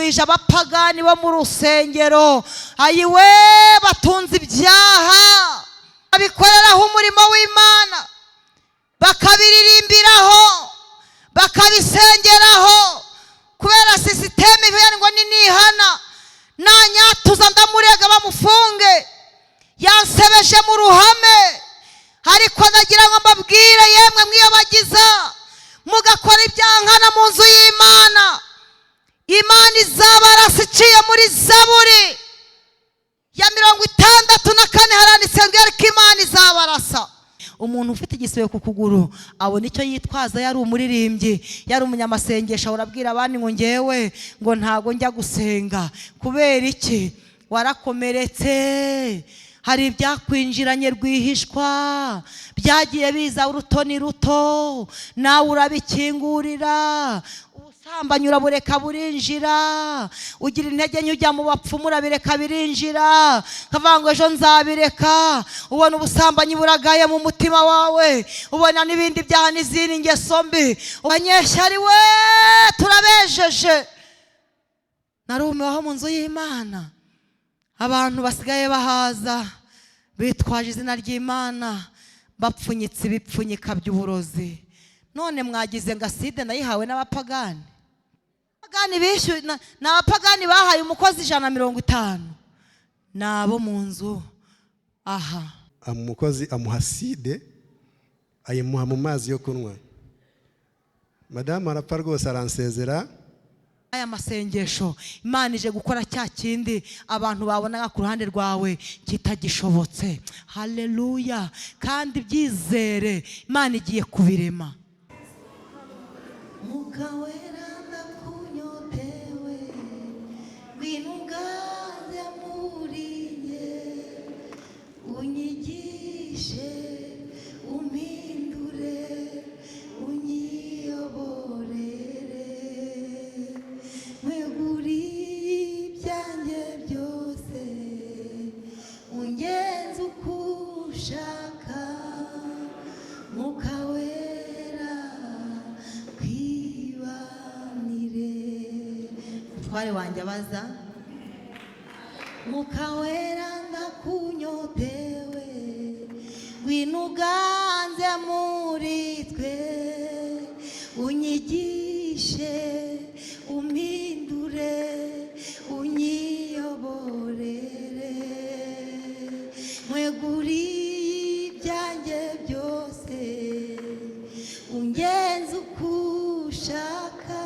Bigwije abapagani bo mu rusengero, ayiwe, batunze ibyaha, babikoreraho umurimo w'Imana, bakabiririmbiraho, bakabisengeraho, kubera système ivuga ngo ninihana nanyatuza ndamurega bamufunge, yansebeje mu ruhame. Ariko ndagira ngo mbabwire, yemwe mwiyobagiza mugakora ibyankana mu nzu y'Imana, Imana izabarasa. Iciye muri Zaburi ya 64, haranditse ngo ariko Imana izabarasa. Umuntu ufite igisebe ku kuguru abona icyo yitwaza. Yari umuririmbyi, yari umunyamasengesho, urabwira abandi ngo ngewe ngo ntago njya gusenga. Kubera iki? Warakomeretse, hari ibyakwinjiranye rwihishwa, byagiye biza urutoni ruto, nawe urabikingurira. Ubusambanyi urabureka burinjira, ugira intege nke ujya mu bapfumu, urabireka birinjira, ukavuga ngo ejo nzabireka. Ubona ubusambanyi buragaye mu mutima wawe, ubona n'ibindi byaha n'izindi ngeso mbi. Abanyeshyari we, turabejeje. Narumiwe aho mu nzu y'Imana abantu basigaye bahaza bitwaje izina ry'Imana, bapfunyitse ibipfunyika by'uburozi. None mwagize ngo acide nayihawe n'abapagani? Abapagani bishyuye, ni abapagani bahaye umukozi 150, ni abo mu nzu aha. Umukozi amuha acide, ayimuha mu mazi yo kunywa. Madamu arapfa rwose, aransezera. Aya masengesho, Imana ije gukora cya kindi abantu babonaga ku ruhande rwawe kitagishobotse. Haleluya! Kandi byizere, Imana igiye kubirema. Mwuka Wera, ndakunyotewe, ngwino uganze muri njye, unyigishe, umpindure, unyiyoborere. Nkweguriye ibyanjye byose, ungenze uko ushaka. Mwuka Wera, twibanire. Umutware wanjye abaza: Mwuka Wera, ndakunyotewe, ngwino uganze muri twe, unyigishe, umpindure, unyiyoborere. Nkweguriye ibyanjye byose, ungenze uko ushaka.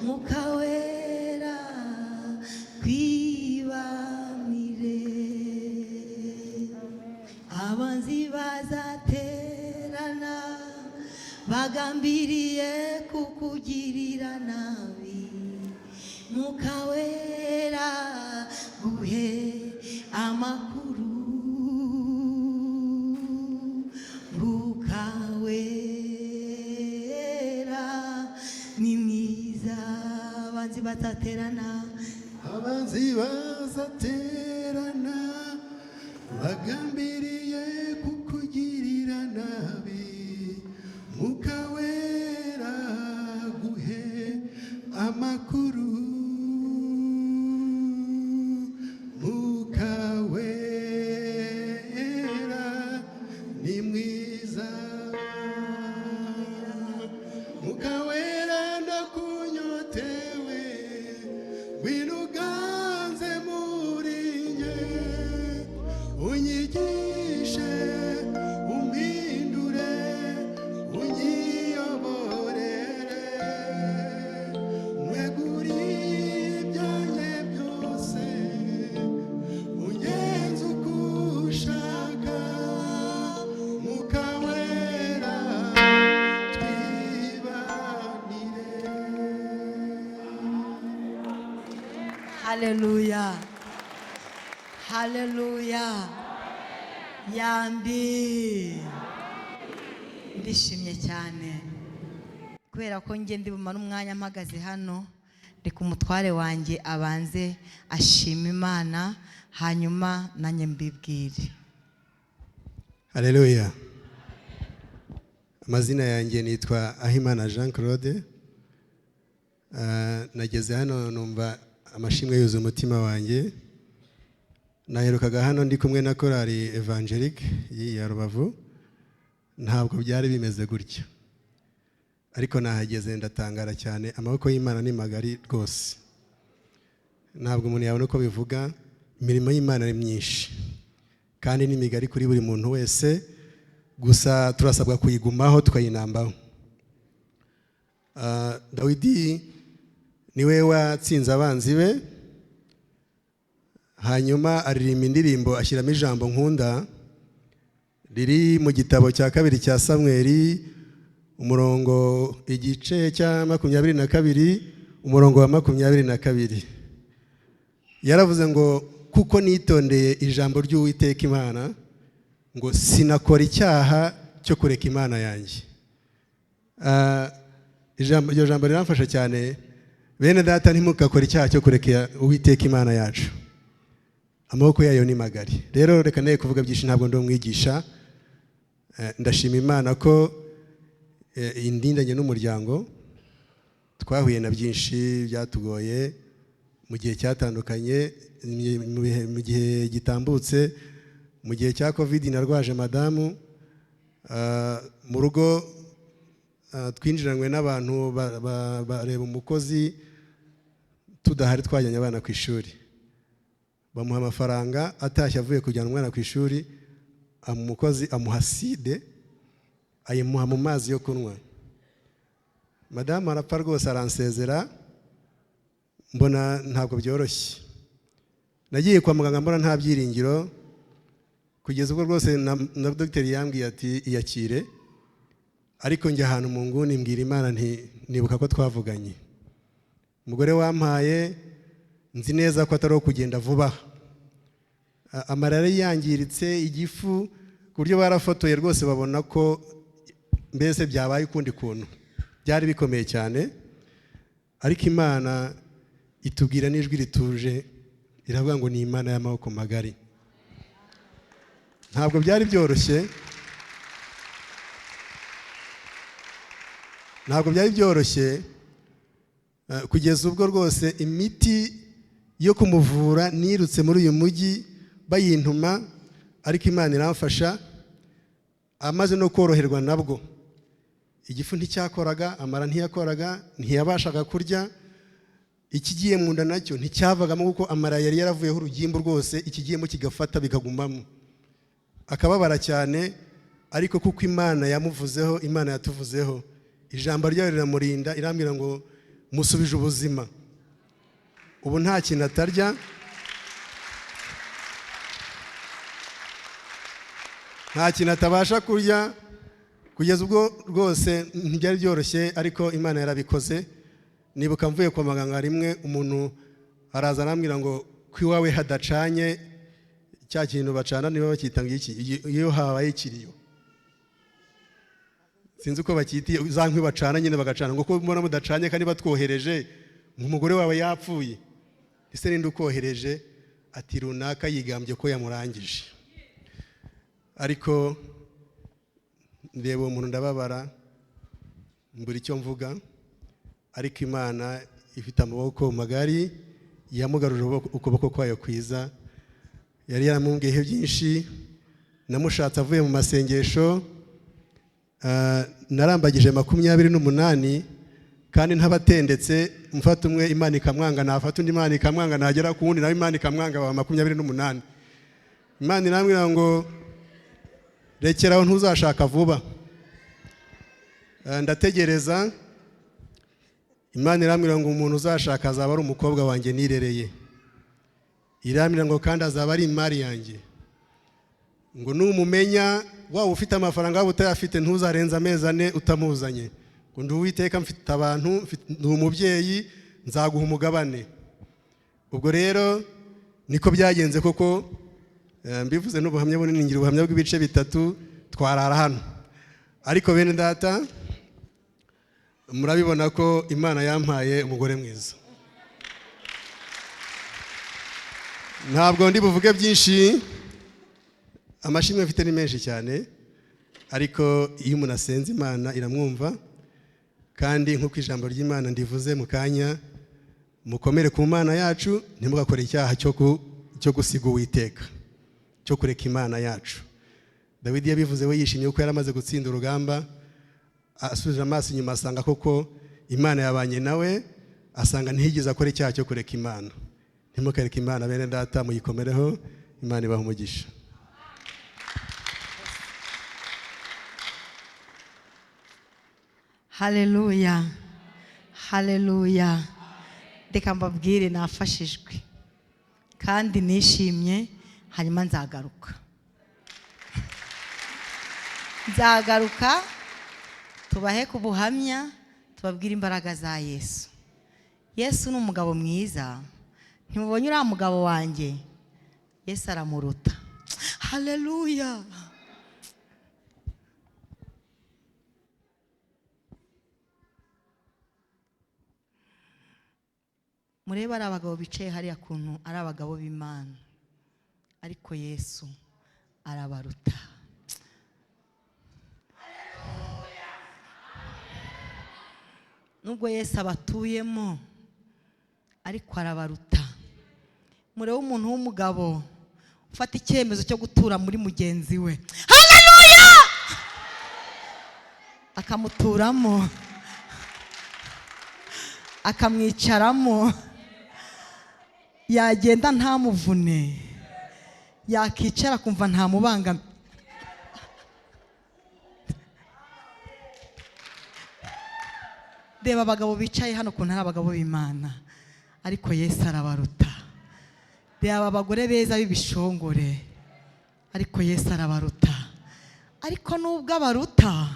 Mwuka Wera, twibanire. Abanzi bazaterana bagambiriye kukugirira nabi, Mwuka Wera guhe amakuru. Mwuka Wera ni mwiza. Abanzi bazaterana, Abanzi bazaterana bagambiriye kukugirira nabi, Mwuka Wera guhe amakuru. Mwuka Wera ni mwiza. Mwuka Wera, ndakunyotewe, ngwino uganze muri njye, unyigishe, umpindure, unyiyoborere. Nkweguriye ibyanjye byose, ungenze uko ushaka. Mwuka Wera, twibanire. Haleluya, haleluya! Yambi! Ndishimye cyane kubera ko njye ndi bumare umwanya mpagaze hano. Reka umutware wanjye abanze ashima Imana, hanyuma nanjye mbibwire. Haleluya! Amazina yanjye nitwa Ahimana Jean Claude. Nageze hano numva amashimwe yuzuye umutima wanjye. Naherukaga hano ndi kumwe na korali Evangelique ya Rubavu, ntabwo byari bimeze gutya, ariko nahageze ndatangara cyane. Amaboko y'Imana ni magari rwose, ntabwo umuntu yabona uko bivuga. Imirimo y'Imana ni myinshi kandi ni migari kuri buri muntu wese, gusa turasabwa kuyigumaho tukayinambaho. Dawidi niwe watsinze abanzi be, hanyuma aririmba indirimbo ashyiramo ijambo nkunda riri mu gitabo cya kabiri cya Samweli, umurongo igice cya 22, umurongo wa 22. Yaravuze ngo kuko nitondeye ijambo ry'Uwiteka Imana, ngo sinakora icyaha cyo kureka Imana yanjye. Iryo jambo riramfasha cyane. Bene data, ntimugakore icyaha cyo kureka Uwiteka Imana yacu, amaboko yayo ni magari. Rero reka naye kuvuga byinshi, ntabwo ndi umwigisha. Ndashima Imana ko indindanye n'umuryango. Twahuye na byinshi byatugoye mu gihe cyatandukanye, mu gihe gitambutse, mu gihe cya Covid narwaje madamu mu rugo. Twinjiranywe n'abantu bareba umukozi tudahari, twajyanye abana ku ishuri, bamuha amafaranga. Atashye avuye kujyana umwana ku ishuri, umukozi amuha acide, ayimuha mu mazi yo kunywa. Madamu arapfa rwose, aransezera. Mbona ntabwo byoroshye. Nagiye kwa muganga mbona nta byiringiro, kugeza ubwo rwose na dogiteri yambwiye ati iyakire. Ariko njya ahantu mu nguni mbwira Imana nti nibuka ko twavuganye, umugore wampaye nzi neza ko atari uwo kugenda vuba. Amara yari yangiritse, igifu, ku buryo barafotoye rwose babona ko mbese byabaye ukundi kuntu, byari bikomeye cyane. Ariko Imana itubwira n'ijwi rituje, iravuga ngo ni Imana y'amaboko magari. Ntabwo byari byoroshye, ntabwo byari byoroshye, kugeza ubwo rwose imiti yo kumuvura nirutse muri uyu mujyi bayintuma, ariko Imana iramfasha. Amaze no koroherwa nabwo igifu nticyakoraga, amara ntiyakoraga, ntiyabashaga kurya, ikigiye mu nda nacyo nticyavagamo kuko amara yari yaravuyeho urugimbu rwose, ikigiyemo kigafata bikagumamo, akababara cyane. Ariko kuko Imana yamuvuzeho, Imana yatuvuzeho, ijambo ryayo riramurinda, irambwira ngo musubije ubuzima, ubu nta kintu atarya, nta kintu atabasha kurya. Kugeza ubwo rwose ntibyari byoroshye, ariko Imana yarabikoze. Nibuka mvuye kwa muganga rimwe, umuntu araza arambwira ngo ko iwawe hadacanye cya kintu bacana, niba bacyita ngo iki, iyo habaye ikiriyo, sinzi uko bacyita, za nkwi bacana nyine bagacana, ngo ko mbona mudacanye kandi batwohereje, umugore wawe yapfuye, ese ninde ukohereje? Ati runaka yigambye ko yamurangije. Ariko ndeba uwo muntu ndababara, mbura icyo mvuga. Ariko Imana ifite amaboko magari, yamugaruje ukuboko kwayo kwiza. Yari yaramubwiyeho byinshi. Namushatse avuye mu masengesho, narambagije 28 kandi ntabatendetse, mfata umwe Imana ikamwanga, nafata undi Imana ikamwanga, nagera ku wundi nawe Imana ikamwanga, baba 28. Imana irambwira ngo rekeraho ntuzashaka vuba. Ndategereza. Imana irambwira ngo umuntu uzashaka azaba ari umukobwa wanjye nirereye. Irambwira ngo kandi azaba ari imari yanjye, ngo numumenya waba ufite amafaranga waba utayafite ntuzarenze amezi 4 utamuzanye, ngo ndi Uwiteka mfite abantu, ndi umubyeyi, nzaguha umugabane. Ubwo rero niko byagenze koko. Mbivuze n'ubuhamya bunini, ngira ubuhamya bw'ibice 3, twarara hano. Ariko bene data, murabibona ko Imana yampaye umugore mwiza. Ntabwo ndi buvuge byinshi, amashimwe mfite ni menshi cyane, ariko iyo umuntu asenze Imana iramwumva. Kandi nk'uko ijambo ry'Imana ndivuze mu kanya, mukomere ku Mana yacu, ntimugakore icyaha cyo gusiga Uwiteka, cyo kureka Imana yacu. Dawidi yabivuze we yishimye kuko yari amaze gutsinda urugamba, asubije amaso inyuma asanga koko Imana yabanye nawe, asanga ntiyigeze akora icyaha cyo kureka Imana. Ntimukareke Imana bene data, muyikomereho. Imana ibahe umugisha. Haleluya, haleluya. Reka mbabwire, nafashijwe kandi nishimye, hanyuma nzagaruka, nzagaruka tubahe ku buhamya, tubabwire imbaraga za Yesu. Yesu ni umugabo mwiza. Ntimubonye uriya mugabo wanjye? Yesu aramuruta. Haleluya. Murebe ari abagabo bicaye hariya kuntu ari abagabo b'Imana, ariko Yesu arabaruta. Nubwo Yesu abatuyemo, ariko arabaruta. Murebe umuntu w'umugabo ufata icyemezo cyo gutura muri mugenzi we. Haleluya! Akamuturamo, akamwicaramo, yagenda ntamuvune, yakicara kumva ntamubangamiye. Reba abagabo bicaye hano kuntu ari abagabo b'Imana, ariko Yesu arabaruta. Reba abagore beza b'ibishongore, ariko Yesu arabaruta. Ariko nubwo abaruta,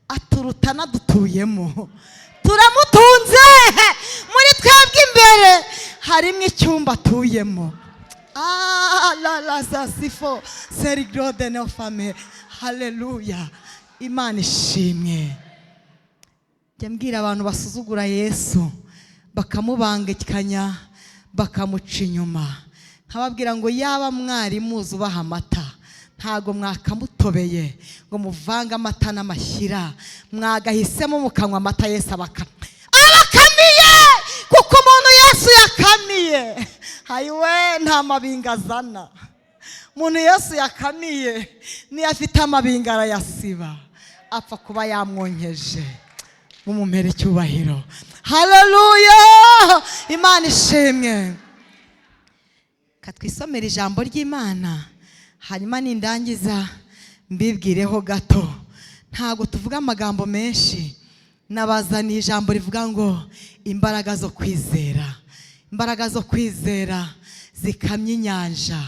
aturuta nadutuyemo. Turamutunze muri twebwe imbere harimo icyumba atuyemo. La la sa sifo seri grode no fame. Haleluya, Imana ishimwe. Njya mbwira abantu basuzugura Yesu bakamubangikanya bakamuca inyuma, nkababwira ngo yaba mwari muzi ubaha amata, ntago mwakamutobeye ngo muvange amata n'amashyira, mwagahisemo mukanywa amata. Yesu abakamiye, kuko umuntu Yesu yakamiye, hayiwe nta mabinga azana. Umuntu Yesu yakamiye niyo afite amabinga arayasiba, apfa kuba yamwonkeje. Mumumpere icyubahiro. Haleluya, Imana ishimwe. Katwisomera ijambo ry'Imana, hanyuma nindangiza mbibwireho gato. Ntago tuvuga amagambo menshi, nabazaniye ijambo rivuga ngo imbaraga zo kwizera. Imbaraga zo kwizera zikamya inyanja,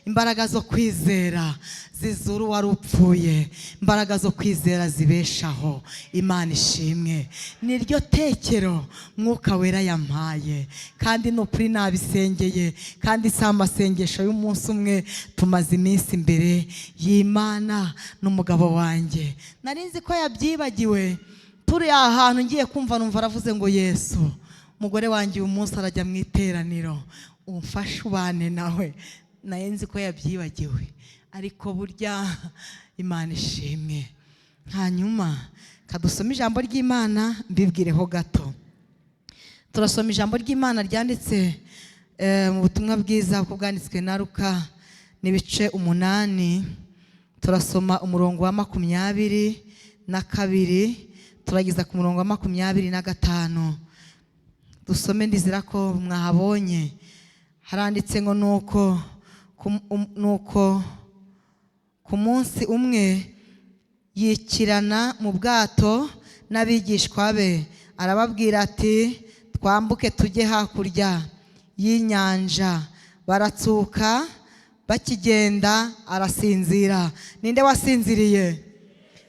imbaraga zo kwizera zizura uwari upfuye, imbaraga zo kwizera zibeshaho. Imana ishimwe. Niryo tekero Mwuka Wera yampaye, kandi nukuri nabisengeye, kandi si amasengesho y'umunsi umwe, tumaze iminsi imbere y'Imana n'umugabo wanjye. Nari nzi ko yabyibagiwe, turi ahantu ngiye kumva numva aravuze ngo Yesu, umugore wanjye uyu munsi arajya mu iteraniro, umfashe ubane nawe. Naye nzi ko yabyibagiwe, ariko burya Imana ishimwe. Hanyuma kadusoma ijambo ry'Imana mbibwireho gato. Turasoma ijambo ry'Imana ryanditse mu butumwa bwiza uko bwanditswe na Luka, n'ibice 8. Turasoma umurongo wa 22 turageza ku murongo wa 25. Dusome, ndizera ko mwahabonye. Haranditse ngo nuko ku munsi umwe yikirana mu bwato n'abigishwa be, arababwira ati twambuke tujye hakurya y'inyanja. Baratsuka, bakigenda arasinzira. Ninde wasinziriye?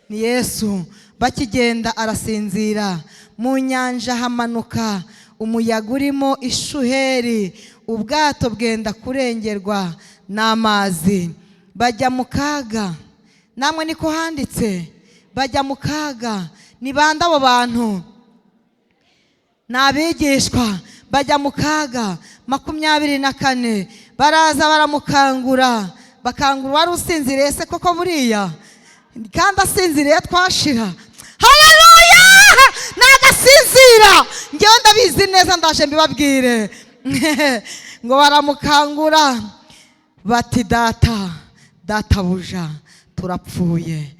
Ni Yesu. Bakigenda arasinzira. Mu nyanja hamanuka umuyaga urimo ishuheri, ubwato bwenda kurengerwa n'amazi, bajya mu kaga. Namwe niko handitse, bajya mu kaga. Ni bande abo bantu? Ni abigishwa. Bajya mu kaga. 24 baraza baramukangura, bakangura wari usinziriye. Se koko buriya kandi asinziriye twashira. Haleluya, nagasinzira. Ngewe ndabizi neza, ndaje mbibabwire. Ngo baramukangura bati: "Data, databuja, turapfuye."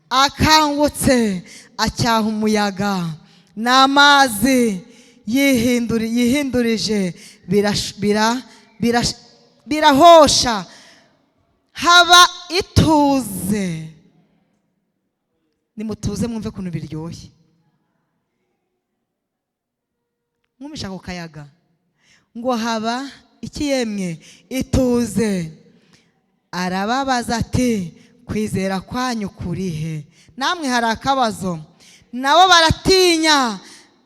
Akangutse acyaha umuyaga n'amazi yihindurije, birahosha, haba ituze. Nimutuze mwumve ukuntu biryoshye. Mwumvisha ako kayaga? Ngo haba iki yemwe? Ituze. Arababaza ati: "Kwizera kwanyu kurihe? Namwe hari akabazo." Nabo baratinya,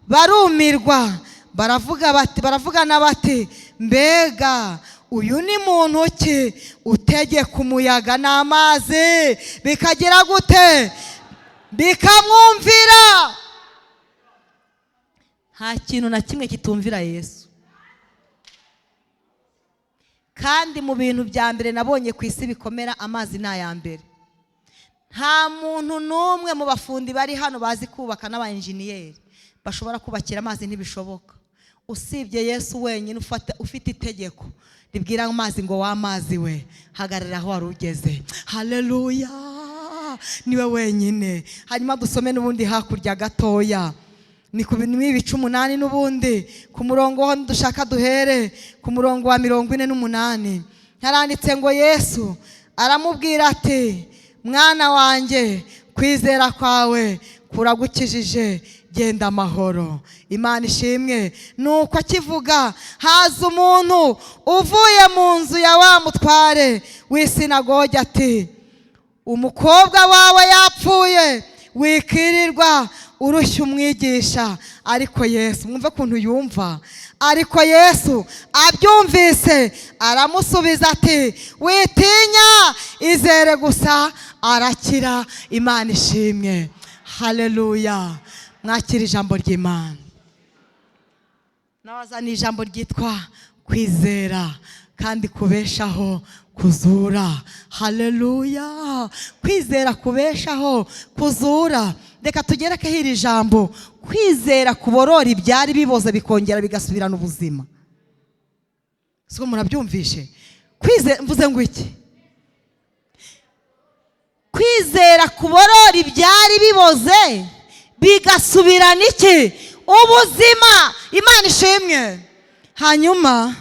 barumirwa, baravuga bati, baravugana bati: "Mbega uyu ni muntu ki utegeka umuyaga n'amazi bikagira gute? Bikamwumvira?" Nta kintu na kimwe kitumvira Yesu. Kandi mu bintu bya mbere nabonye ku isi bikomera, amazi ni aya mbere. Nta muntu n'umwe mu bafundi bari hano bazi kubaka n'aba enjeniyeri bashobora kubakira amazi, ntibishoboka, usibye Yesu wenyine ufite itegeko ribwira amazi ngo: "W'amazi we, hagarara aho wari ugeze." Haleluya! Niwe wenyine. Hanyuma dusome n'ubundi hakurya gatoya, ni ku ibice 8 n'ubundi, ku murongo ho dushaka duhere ku murongo wa 48. Haranditse ngo: "Yesu aramubwira ati: 'Mwana wanjye, kwizera kwawe kuragukijije, genda amahoro.'" Imana ishimwe. Nuko akivuga, haza umuntu uvuye mu nzu ya wa mutware w'isinagogi ati: "Umukobwa wawe yapfuye, wikirirwa urushya umwigisha." Ariko Yesu, mwumve ukuntu yumva, ariko Yesu abyumvise aramusubiza ati: "Witinya, izere gusa, arakira." Imana ishimwe. Haleluya! Mwakira ijambo ry'Imana. Nabazaniye ijambo ryitwa kwizera kandi kubeshaho kuzura. Haleluya! Kwizera kubeshaho kuzura. Reka tugerekeho iri jambo: kwizera kuborora ibyari biboze, bikongera bigasubirana ubuzima. Siko murabyumvishe? Kwizera, mvuze ngo iki? Kwizera kuborora ibyari biboze, bigasubirana iki? Ubuzima. Imana ishimwe. Hanyuma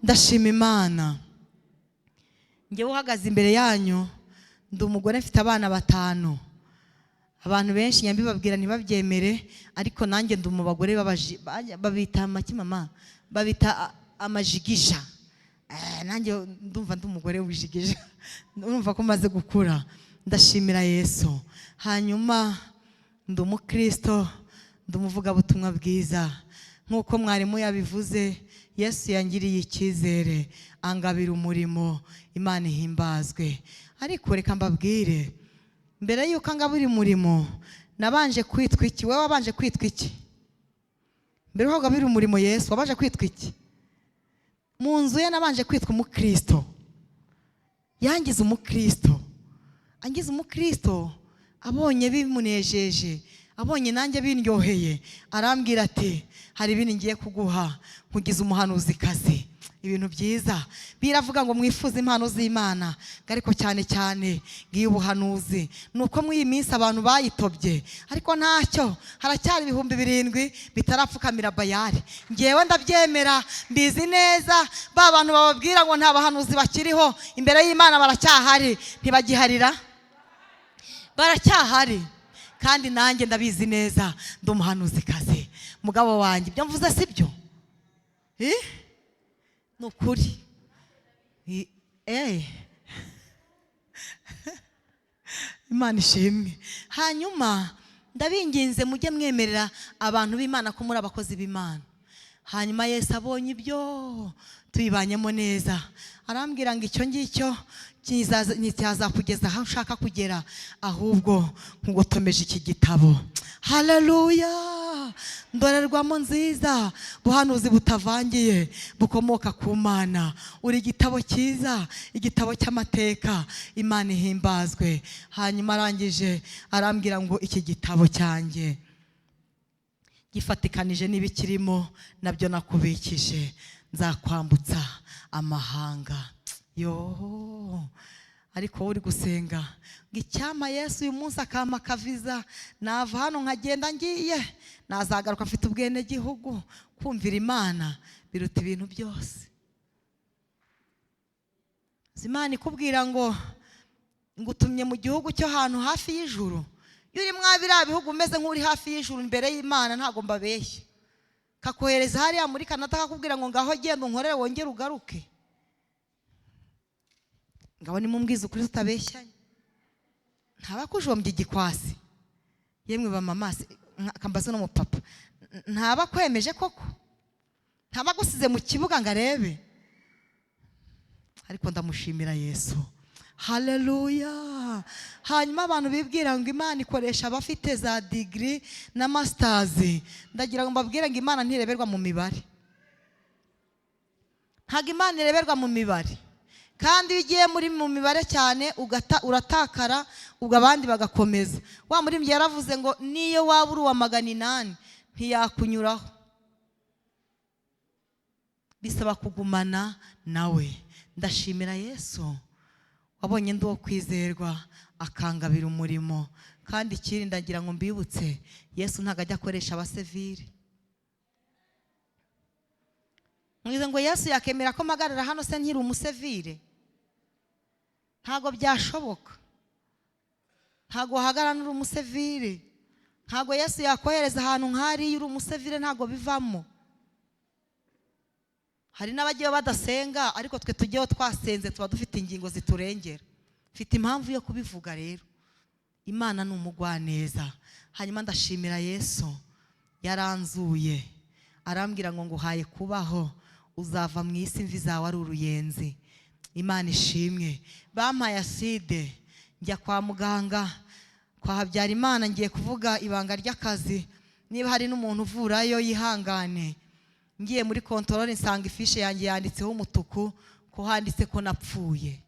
ndashima Imana. Ngewe uhagaze imbere yanyu ndi umugore, mfite abana batanu. Abantu benshi nyambibabwira ntibabyemere, ariko nanjye ndi mu bagore babita amaki mama? Babita amajigija. Nanjye ndumva ndi umugore wijigija, urumva ko maze gukura. Ndashimira Yesu. Hanyuma ndi umukristo, ndi umuvugabutumwa bwiza nk'uko mwarimu yabivuze. Yesu yangiriye icyizere, angabira umurimo. Imana ihimbazwe. Ariko reka mbabwire, mbere y'uko angabira umurimo nabanje kwitwa iki? Wowe wabanje kwitwa iki mbere y'uko angabira umurimo Yesu? Wabanje kwitwa iki mu nzu ye? Nabanje kwitwa umukristo. Yangize umukristo, angize umukristo, abonye bimunejeje, abonye nanjye bindyoheye, arambwira ati: "Hari ibindi ngiye kuguha, nkugize umuhanuzikazi." Ibintu byiza. Biravuga ngo mwifuze impano z'Imana, ariko cyane cyane ngiye ubuhanuzi. Ni uko muri iyi minsi abantu bayitobye, ariko ntacyo, haracyari 7000 bitarapfukamira Bayari. Ngewe ndabyemera, mbizi neza. Ba bantu bababwira ngo nta bahanuzi bakiriho, imbere y'Imana baracyahari. Ntibagiharira, baracyahari. Kandi nanjye ndabizi neza, ndi umuhanuzikazi. Mugabo wanjye, ibyo mvuze si byo? Ni ukuri. Imana ishimwe. Hanyuma ndabinginze, mujye mwemerera abantu b'Imana ko muri abakozi b'Imana. Hanyuma Yesu abonye ibyo tuyibanyemo neza, arambwira ngo: "Icyo ngicyo nticyazakugeza aho ushaka kugera, ahubwo nkugotomeje iki gitabo." Haleluya! Ndorerwamo nziza, buhanuzi butavangiye bukomoka ku Mana. Uri igitabo cyiza, igitabo cy'amateka. Imana ihimbazwe. Hanyuma arangije arambwira ngo: "Iki gitabo cyanjye Gifatikanije n'ibikirimo nabyo nakubikije, nzakwambutsa amahanga. Yo, ariko wowe uri gusenga ngo icyampa Yesu uyu munsi akampa akaviza, nava hano nkagenda, ngiye nazagaruka mfite ubwenegihugu. Kumvira Imana biruta ibintu byose. Imana ikubwira ngo ngutumye mu gihugu cyo ahantu hafi y'ijuru. Iyo uri mwa biriya bihugu umeze nk'uri hafi y'ijuru imbere y'Imana, ntabwo mbabeshya. Kakohereza hariya muri Canada, kakubwira ngo ngaho genda unkorere wongere ugaruke. Ngaho nimumbwize ukuri tutabeshyanye, ntaba kujombye igikwasi? Yemwe bamama se, akambaza n'umupapa, ntaba kwemeje koko? Ntaba agusize mu kibuga ngo arebe? Ariko ndamushimira Yesu, haleluya. Hanyuma abantu bibwira ngo Imana ikoresha abafite za degree na masters, ndagira ngo mbabwire ngo Imana ntireberwa mu mibare. Ntabwo Imana ireberwa mu mibare. Kandi iyo ugiye muri mu mibare cyane ugata, uratakara, ubwo abandi bagakomeza. Wa muririmbyi yaravuze ngo niyo waba uri uwa 800 ntiyakunyuraho. Bisaba kugumana nawe. Ndashimira Yesu wabonye ndi uwo kwizerwa akangabira umurimo. Kandi ikindi ndagira ngo mbibutse, Yesu ntabwo ajya akoresha abasevire. Mwize ngo Yesu yakemera ko mpagarara hano se nkiri umusevire? Ntabwo byashoboka. Ntabwo wahagarara uri umusevire. Ntabwo Yesu yakohereza ahantu nk'hariya uri umusevire, ntabwo bivamo. Hari n'abagiye badasenga, ariko twe tujyeho twasenze, tuba dufite ingingo ziturengera. Mfite impamvu yo kubivuga rero. Imana ni umugwaneza. Hanyuma ndashimira Yesu yaranzuye, arambwira ngo nguhaye kubaho, uzava mu isi imvi zawe ari uruyenzi. Imana ishimwe. Bampaye acide, njya kwa muganga kwa Habyarimana. Ngiye kuvuga ibanga ry'akazi, niba hari n'umuntu uvurayo yihangane. Ngiye muri contrôle, nsanga ifiche yanjye yanditseho umutuku ko handitse ko napfuye.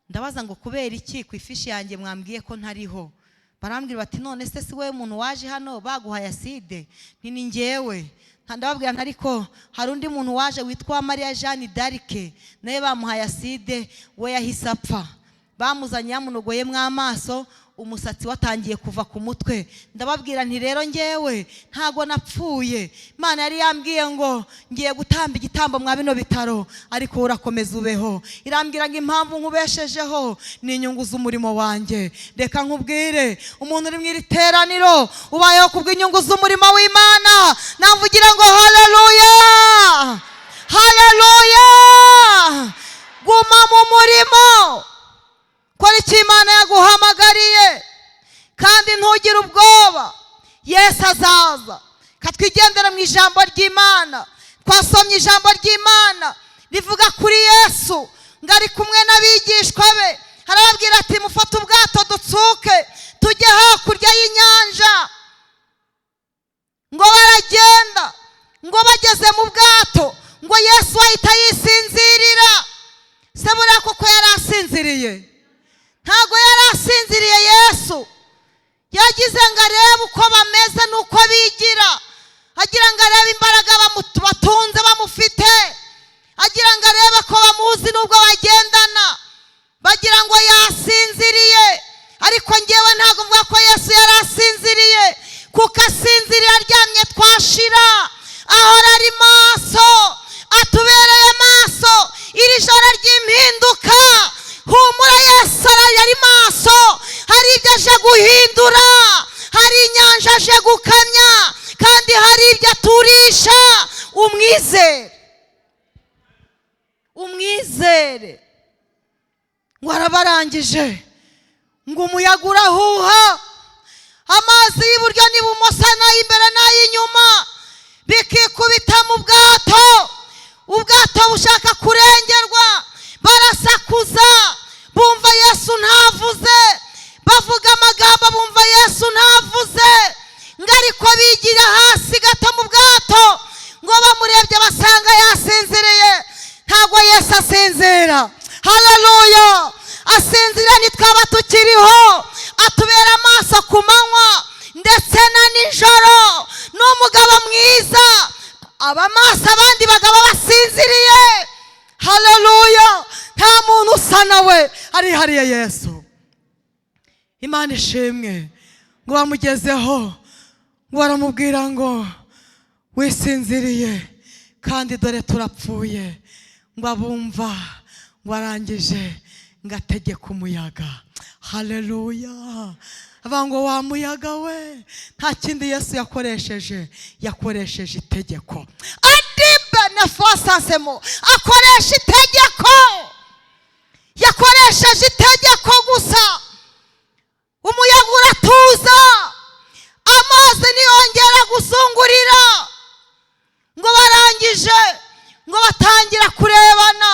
Ndabaza ngo kubera iki ku ifiche yanjye mwambwiye ko ntariho? Barambwira bati none se si wowe muntu waje hano baguhaye acide? Nti ni njyewe. Ndababwira nti ariko hari undi muntu waje witwa Mariya Jeanne d'Arc, nawe bamuhaye acide, we yahise apfa. Bamuzanye yamunogoyemo amaso, umusatsi watangiye kuva ku mutwe. Ndababwira nti rero ngewe ntago napfuye. Imana yari yambwiye ngo ngiye gutamba igitambo mwa bino bitaro, ariko urakomeza ubeho. Irambwira ngo impamvu nkubeshejeho ni inyungu z'umurimo wanjye. Reka nkubwire, umuntu uri mu iri teraniro ubayeho kubw'inyungu z'umurimo w'Imana, navugira ngo haleluya, haleluya. Guma mu murimo, kora icyo Imana yaguhamagariye, kandi ntugire ubwoba, Yesu azaza. Katwigendera mu ijambo ry'Imana. Twasomye ijambo ry'Imana rivuga kuri Yesu ngo ari kumwe n'abigishwa be, arababwira ati mufate ubwato dutsuke tujye hakurya y'inyanja. Ngo baragenda, ngo bageze mu bwato, ngo Yesu ahita yisinzirira. Se buriya koko yari asinziriye? Ntabwo yari asinziriye. Yesu yagize ngo arebe uko bameze n'uko bigira, agira ngo arebe imbaraga batunze bamufite, agira ngo arebe ko bamuzi n'ubwo bagendana, bagira ngo yasinziriye. Ariko ngewe ntabwo mvuga ko Yesu yari asinziriye, kuko asinziriye aryamye twashira. Ahora ari maso, atubereye maso. Iri joro ry'impinduka, humura, Yesu ari maso. Hari ibyo aje guhindura, hari inyanja aje gukamya, kandi hari ibyo aturisha. Umwizere, umwizere. Ngo arabarangije, ngo umuyaga urahuha, amazi y'iburyo n'ibumoso n'ay'imbere n'ay'inyuma bikikubita mu bwato. Ubwato bushaka kurengerwa, barasakuza, bumva Yesu ntavuze. Bavuga amagambo, bumva Yesu ntavuze. Ngo ariko bigira hasi gato mu bwato, ngo bamurebye basanga yasinziriye. Ntabwo Yesu asinzira, haleluya. Asinzira ntitwaba tukiriho. Atubera amaso ku manywa. ndetse na nijoro. Ni umugabo mwiza, aba maso abandi bagabo basinziriye. Haleluya! Nta muntu usa nawe, arihariye Yesu. Imana ishimwe. Ngo bamugezeho, ngo baramubwira ngo: "Wisinziriye kandi dore turapfuye." Ngo abumva, ngo arangije ngo ategeke umuyaga. Haleluya! Avuga ngo: "Wa muyaga we." Nta kindi Yesu yakoresheje, yakoresheje itegeko. Adibe nefosansemo, akoresha itegeko, yakoresheje itegeko gusa, umuyaga uratuza, amazi ntiyongera gusungurira. Ngo barangije, ngo batangira kurebana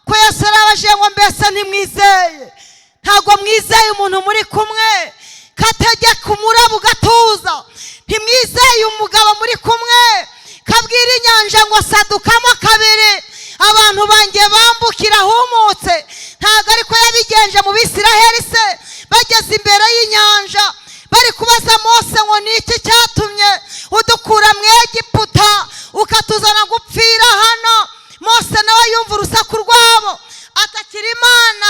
ko Yesu yarabajije ngo: "Mbese ntimwizeye? Ntabwo mwizeye umuntu muri kumwe kategeka umuraba ugatuza? Ntimwizeye umugabo muri kumwe kabwira inyanja ngo sadukamo kabiri, abantu banjye bambukira ahumutse?" Ntabwo ariko yabigenje mu Bisiraheli se, bageze imbere y'inyanja bari kubaza Mose ngo: "Ni iki cyatumye udukura mu Egiputa ukatuzana gupfira hano?" Mose nawe yumva urusaku rwabo, atakira Imana.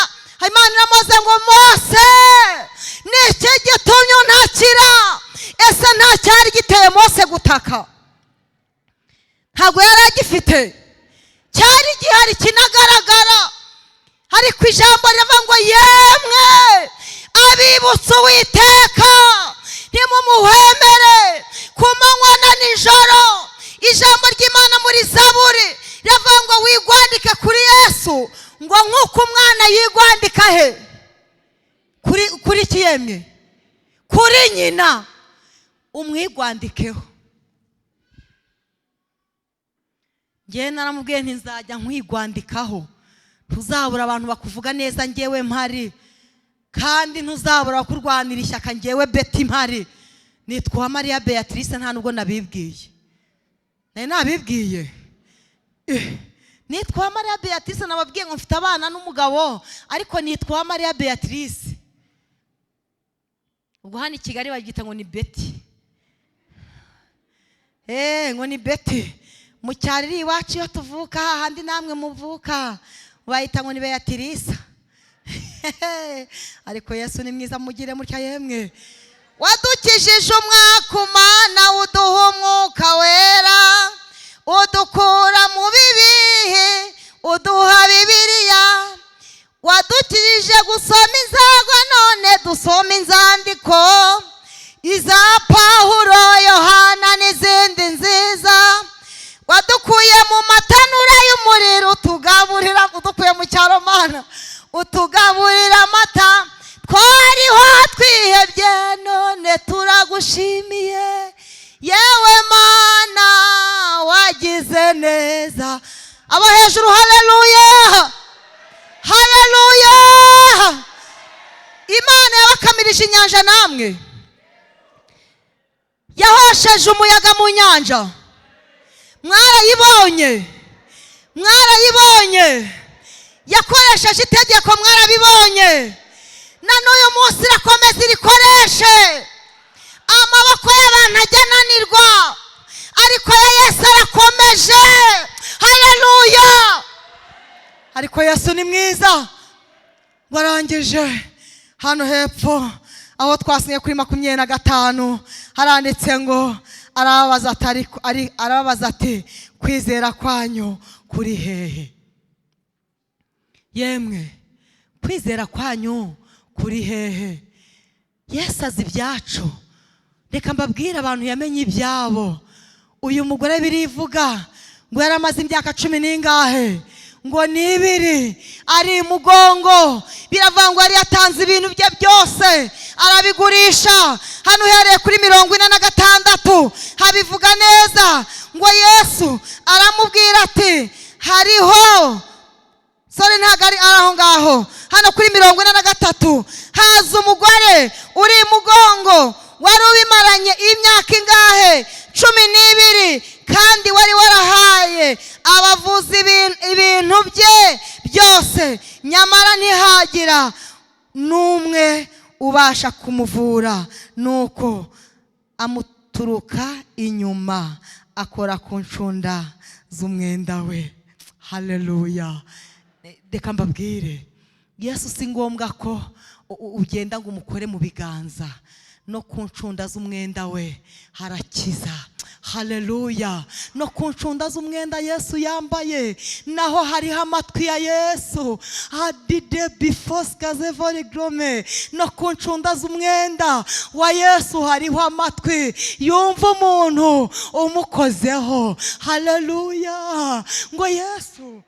Imana iramubaza ngo: "Mose, ni iki gitumye untakira?" Ese nta cyari giteye Mose gutaka? Ntabwo yari agifite, cyari gihari kinagaragara. Ariko ijambo riravuga ngo: "Yemwe abibutsa Uwiteka, ntimumuhwemere ku manywa na nijoro." Ijambo ry'Imana muri Zaburi riravuga ngo wigwandike kuri Yesu, ngo nk'uko umwana yigwandika he? Kuri iki yemwe? Kuri nyina. Umwigwandikeho. Ngewe naramubwiye nti: "Nzajya nkwigwandikaho. Ntuzabura abantu bakuvuga neza ngewe mpari, kandi ntuzabura abakurwanira ishyaka ngewe Beti mpari." Nitwa Mariya Beatrice. Nta nubwo nabibwiye, nari nabibwiye. Nitwa Mariya Beatrice. Nababwiye ngo mfite abana n'umugabo, ariko nitwa Mariya Beatrice. Ubwo hano i Kigali babyita ngo ni Beti, ngo ni Beti. Mu cyaro iri iwacu iyo tuvuka, hahandi namwe muvuka, bayita ngo ni Beatrice. Ariko Yesu ni mwiza. Mugire mutya yemwe. Wadukijije umwaka umana, uduha Umwuka Wera, udukura mu bibi, uduha Bibiliya. Wadukijije gusoma inzagwa, none dusoma inzandiko, iza Pawulo, Yohana n'izindi nziza. Wadukuye mu matanura y'umuriro, utugaburira, udukuye mu cyaro mana, utugaburira amata. Twariho twihebye, none turagushimiye. Yewe Mana, wagize neza. Abo hejuru, haleluya, haleluya! Imana yabakamirije inyanja namwe, yahosheje umuyaga mu nyanja, mwarayibonye, mwarayibonye. Yakoresheje itegeko, mwarabibonye. Na n'uyu munsi irakomeza irikoreshe. Amaboko y'abantu ajya ananirwa, ariko ya Yesu arakomeje. Haleluya! Ariko Yesu ni mwiza. Barangije, hano hepfo aho twasinye kuri 25 haranditse ngo arababaza ati, arababaza ati: "Kwizera kwanyu kuri hehe? Yemwe, kwizera kwanyu kuri hehe?" Yesu azi ibyacu. Reka mbabwire abantu yamenye ibyabo. Uyu mugore birivuga ngo yari amaze imyaka cumi n'ingahe? Ngo ni ibiri ari mugongo. Biravuga ngo yari yatanze ibintu bye byose, arabigurisha. Hano uhereye kuri 46 habivuga neza, ngo Yesu aramubwira ati hariho, sorry, ntabwo ari aho ngaho. Hano kuri 43 haza umugore uri mugongo wari ubimaranye imyaka ingahe? 12, kandi wari warahaye abavuzi ibintu bye byose, nyamara ntihagira n'umwe ubasha kumuvura. Nuko Amuturuka inyuma, akora ku ncunda z'umwenda we. Haleluya! Reka mbabwire, Yesu si ngombwa ko ugenda ngo umukore mu biganza, no ku ncunda z'umwenda we harakiza. Haleluya! No ku ncunda z'umwenda Yesu yambaye naho hariho amatwi ya Yesu. Adide bifosikazevorigrome. No ku ncunda z'umwenda wa Yesu hariho amatwi yumva umuntu umukozeho. Haleluya! Ngo Yesu,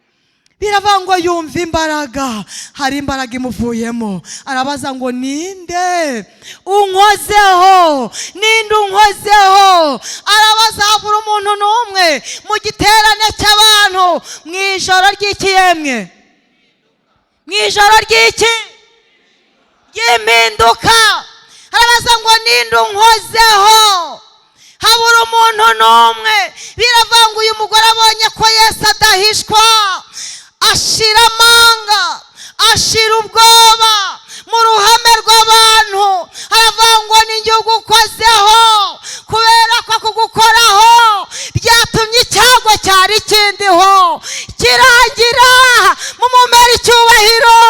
biravuga ngo yumva imbaraga, hari imbaraga imuvuyemo. Arabaza ngo: "Ninde unkozeho? Ninde unkozeho?" Arabaza, habura umuntu n'umwe mu giterane cy'abantu mu ijoro ry'ikiyemwe, mu ijoro ry'iki? Ry'impinduka. Arabaza ngo: "Ninde unkozeho?" Habura umuntu n'umwe. Biravuga ngo uyu mugore abonye ko Yesu adahishwa, ashira amanga, ashira ubwoba mu ruhame rw'abantu, aravuga ngo: "Ni njye ugukozeho, kubera ko kugukoraho byatumye icyago cyari kindiho kirangira." Mumumera icyubahiro.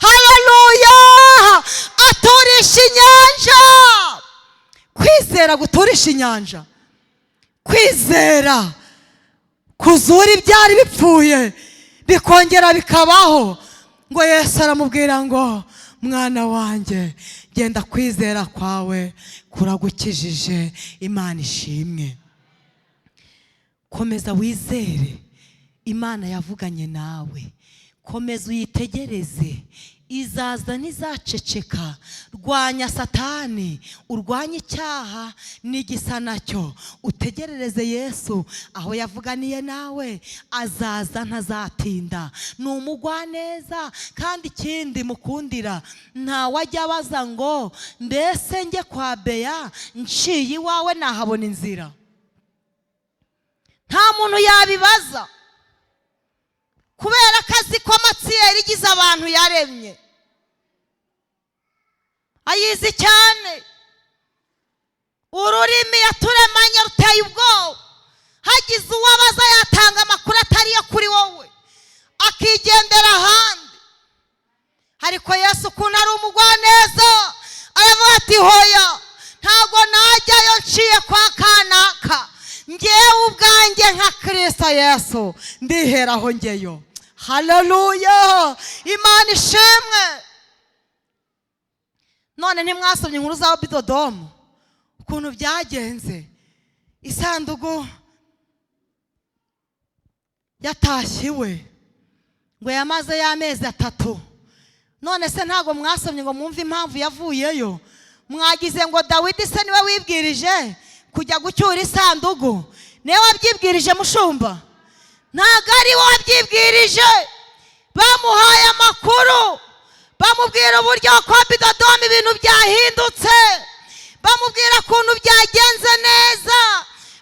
Haleluya! Aturisha inyanja. Kwizera guturisha inyanja, kwizera kuzura ibyari bipfuye bikongera bikabaho. Ngo Yesu aramubwira ngo: "Mwana wanjye, genda, kwizera kwawe kuragukijije." Imana ishimwe. Komeza wizere Imana yavuganye nawe, komeza uyitegereze, izaza, ntizaceceka. Rwanya Satani, urwanye icyaha n'igisa nacyo, utegerereze Yesu aho yavuganiye nawe. Azaza, ntazatinda, ni umugwaneza. Kandi ikindi mukundira, ntawe ajya abaza ngo: "Mbese njye kwa Beya nciye iwawe nahabona inzira?" Nta muntu yabibaza, kubera ko azi ko amatsiyeri igize abantu yaremye ayizi cyane. Ururimi yaturemanye ruteye ubwoba. Hagize uwo abaza, yatanga amakuru atari yo kuri wowe, akigendera ahandi. Ariko Yesu, ukuntu ari umugwaneza, aravuga ati: "Hoya, ntabwo najyayo nciye kwa kanaka. Ngewe ubwanjye nka Kirisito Yesu ndiheraho ngeyo." Haleluya! Imana ishimwe. None ntimwasomye inkuru za Obededomu, ukuntu byagenze? Isanduku yatashye iwe, ngo yamaze y'amezi 3. None se ntabwo mwasomye ngo mwumve impamvu yavuyeyo? Mwagize ngo Dawidi se niwe wibwirije kujya gucyura isanduku? Niwe wabyibwirije, mushumba? Ntabwo ari we wabyibwirije. Bamuhaye amakuru, bamubwira uburyo kwa Obededomu ibintu byahindutse, bamubwira ukuntu byagenze neza,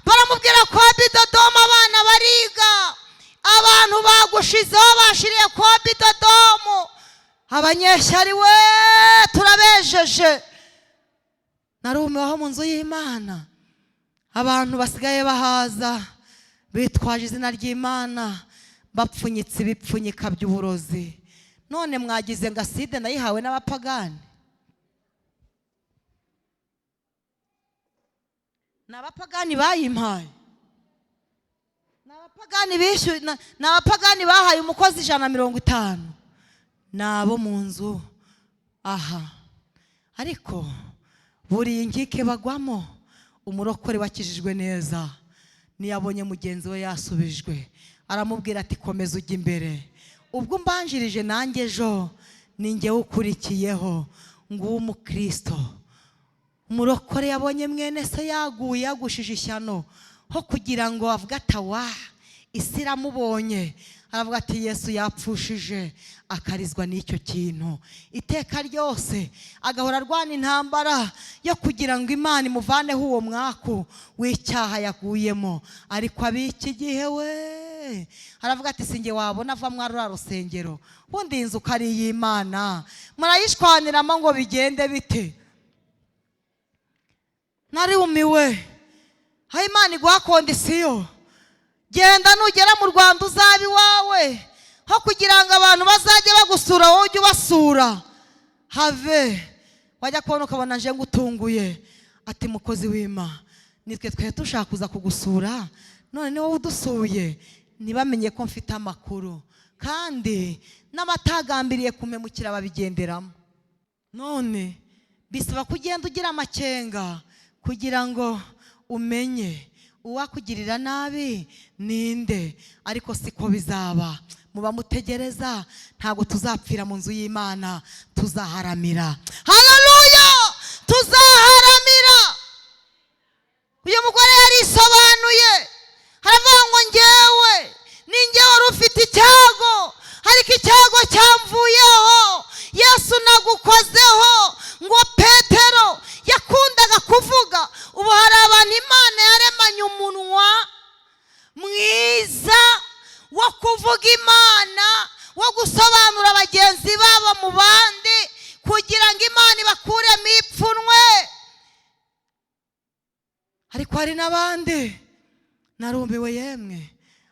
baramubwira ko Obededomu abana bariga, abantu bagushizeho bashiriye kwa Obededomu, abanyeshyari we turabejeje. Narumiweho mu nzu y'Imana, abantu basigaye bahaza bitwaje izina ry'Imana, bapfunyitse ibipfunyika by'uburozi. None mwagize ngo aside nayihawe n'abapagani? Ni abapagani bayimpaye? Ni abapagani bishyuye? Ni abapagani bahaye umukozi 150? Ni abo mu nzu aha. Ariko buriya inkike bagwamo. Umurokore wakijijwe neza, niyabonye mugenzi we yasubijwe, aramubwira ati: "Komeza ujya imbere, ubwo umbanjirije, nanjye ejo ni njyewe ukurikiyeho." Nguwo umukristo. Umurokore yabonye mwene se yaguye, yagushije ishyano, ho kugira ngo avuge ati: "Awa, isi iramubonye," aravuga ati: "Yesu yapfushije," akarizwa n'icyo kintu iteka ryose, agahora arwana intambara yo kugira ngo Imana imuvaneho uwo mwaku w'icyaha yaguyemo. Ariko ab'iki gihe we, aravuga ati: "Sinjye wabona ava muri ruriya rusengero. Ubundi iyi nzu ko ari iy'Imana, murayishwaniramo ngo bigende bite?" Nariwumiwe. Aho Imana iguha condition, genda nugera mu Rwanda uzaba iwawe, aho kugira ngo abantu bazajye bagusura wowe ujye ubasura. Have wajya kubona ukabona nje ngutunguye, ati: "Mukozi w'Ima, nitwe twe dushaka kuza kugusura, none ni wowe udusuye." Ntibamenye ko mfite amakuru, kandi n'abatagambiriye kumemukira babigenderamo. None bisaba ko ugenda ugira amakenga kugira ngo umenye uwakugirira nabi ninde. Ariko siko bizaba muba mutegereza. Ntabwo tuzapfira mu nzu y'Imana, tuzaharamira. Haleluya, tuzaharamira. Uyu mugore yarisobanuye, haravuga ngo: "Ngewe ni ngewe wari ufite icyago, ariko icyago cyamvuyeho, Yesu nagukozeho." Ngo Petero yakundaga kuvuga. Ubu hari abantu Imana yaremanye umunwa mwiza wo kuvuga Imana, wo gusobanura bagenzi babo mu bandi kugira ngo Imana ibakuremo ipfunwe. Ariko hari n'abandi narumiwe yemwe,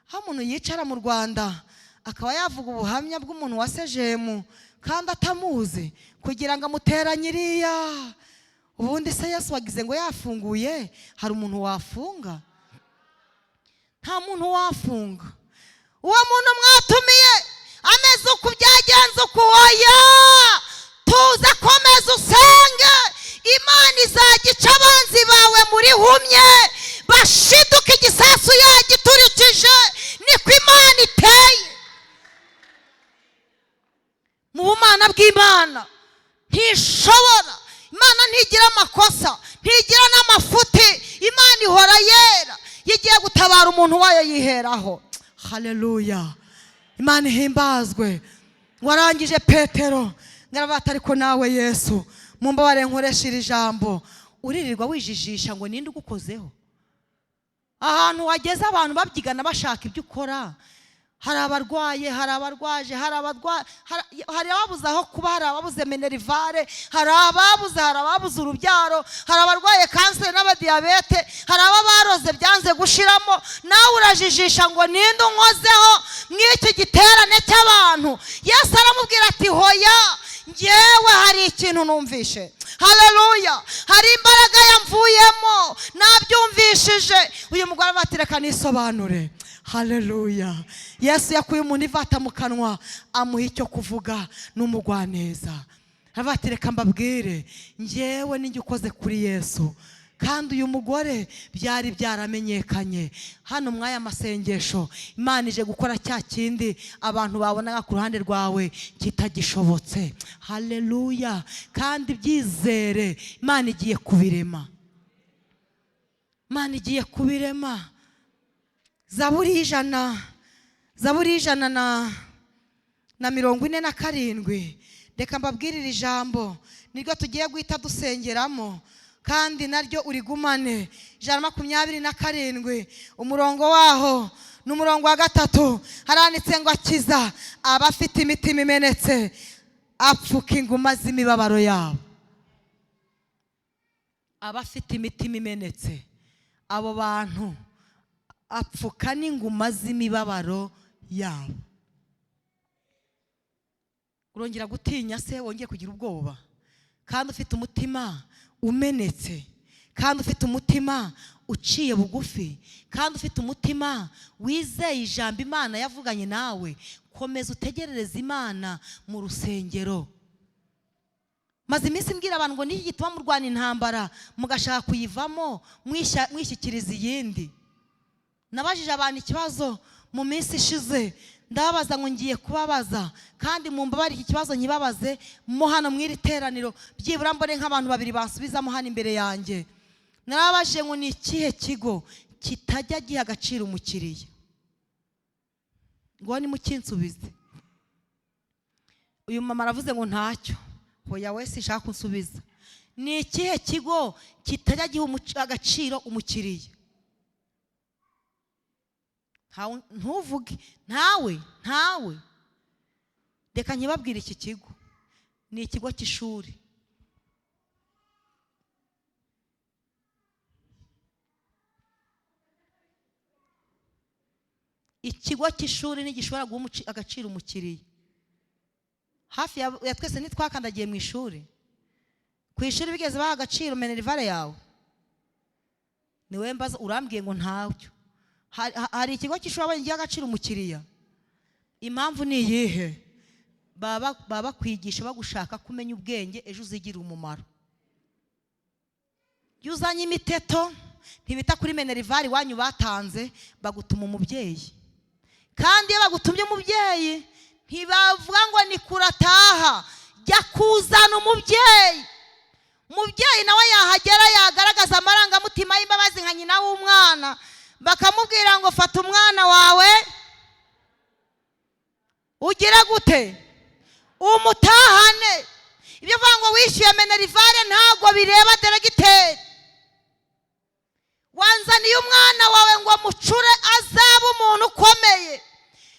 aho umuntu yicara mu Rwanda akaba yavuga ubuhamya bw'umuntu wa sejemu kandi atamuzi kugira ngo amuteranye iriya. Ubundi se Yesu wagize ngo yafunguye, hari umuntu wafunga? Nta muntu wafunga. Uwo muntu mwatumiye ameze uku, byagenze uku, oya, tuza, komeza usenge, Imana izajya ica abanzi bawe muri humye, bashiduka igisasu yagiturikije. Niko Imana iteye. Mu bumana bw'Imana ntishobora, Imana ntigira amakosa, ntigira n'amafuti. Imana ihora yera. Iyo igiye gutabara umuntu wayo yiheraho. Haleluya, Imana ihimbazwe. Warangije Petero ngarabata, ariko nawe Yesu, mumbabare nkoresha iri jambo, uririrwa wijijisha ngo ninde ugukozeho? Ahantu wageze abantu babyigana bashaka ibyo ukora. Hari abarwaye, hari abarwaje, hari hari ababuze aho kuba, hari ababuze minerval, hari ababuze urubyaro, hari abarwaye kanseri n'abadiyabete, hari aba baroze byanze gushiramo. Nawe urajijisha ngo ninde unkozeho mw'iki giterane cy'abantu? Yesu aramubwira ati: "Hoya, ngewe hari ikintu numvishe." Haleluya, hari imbaraga yamvuyemo, nabyumvishije. Uyu mugore ati: "Reka nisobanure." Haleluya, Yesu yakuye umuntu ivata mu kanwa, amuha icyo kuvuga n'umugwaneza. Aravuga ati: "Reka mbabwire, ngewe ninjye ukoze kuri Yesu." Kandi uyu mugore byari byaramenyekanye. Hano mw'aya masengesho Imana ije gukora cya kindi abantu babonaga ku ruhande rwawe kitagishobotse. Haleluya, kandi byizere, Imana igiye kubirema, Imana igiye kubirema. Zaburi 100, Zaburi 147. Reka mbabwirire ijambo, niryo tugiye guhita dusengeramo kandi naryo urigumane. 127, umurongo waho ni umurongo wa 3. Haranditse ngo: "Akiza abafite imitima imenetse, apfuka inguma z'imibabaro yabo." Abafite imitima imenetse, abo bantu apfuka n'inguma z'imibabaro yabo. Urongera gutinya se, wongeye kugira ubwoba kandi ufite umutima umenetse, kandi ufite umutima uciye bugufi, kandi ufite umutima wizeye ijambo Imana yavuganye nawe? Komeza utegerereze Imana mu rusengero. Maze iminsi mbwira abantu ngo: "Niki gituma murwana intambara mugashaka kuyivamo mwishyikiriza iyindi?" Nabajije abantu ikibazo mu minsi ishize, ndababaza ngo: "Ngiye kubabaza kandi mumbabare, iki kibazo nkibabaze mo hano mu iri teraniro, byibura mbone nk'abantu babiri bansubizamo hano imbere yanjye." Narababajije ngo: "Ni ikihe kigo kitajya giha agaciro umukiriya?" Ngo nimukinsubize. Uyu mama aravuze ngo ntacyo. Hoya, wese ishaka kunsubiza. Ni ikihe kigo kitajya giha agaciro umukiriya? Ntuvuge, ntawe, ntawe. Reka nkibabwire, iki kigo ni ikigo cy'ishuri. Ikigo cy'ishuri ntigishobora guha agaciro umukiriya. Hafi ya twese ntitwakandagiye mu ishuri. Ku ishuri bigeze baha agaciro minerval yawe? Niwe mbaza, urambwiye ngo ntacyo. Hari ikigo cy'ishuri wabonye giha agaciro umukiriya? Impamvu ni iyihe? Baba bakwigisha bagushaka kumenya ubwenge, ejo uzigira umumaro. Iyo uzanye imiteto ntibita kuri minerval iwanyu batanze, bagutuma umubyeyi. Kandi iyo bagutumye umubyeyi ntibavuga ngo ni kurataha, jya kuzana umubyeyi. Umubyeyi nawe yahagera yagaragaza amarangamutima y'imbabazi nka nyina w'umwana, bakamubwira ngo fata umwana wawe ugira gute, umutahane. Ibyo uvuga ngo wishyuye minerval ntabwo bireba diregiteri. Wanzaniye umwana wawe ngo mucure azabe umuntu ukomeye,